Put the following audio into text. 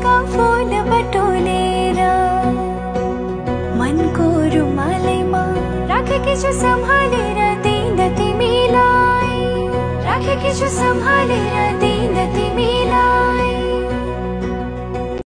का फूल बटोलेर मनको रुमालैमा राखेकी छु सम्हालेर दिन तिमीलाई, राखेकी छु सम्हालेर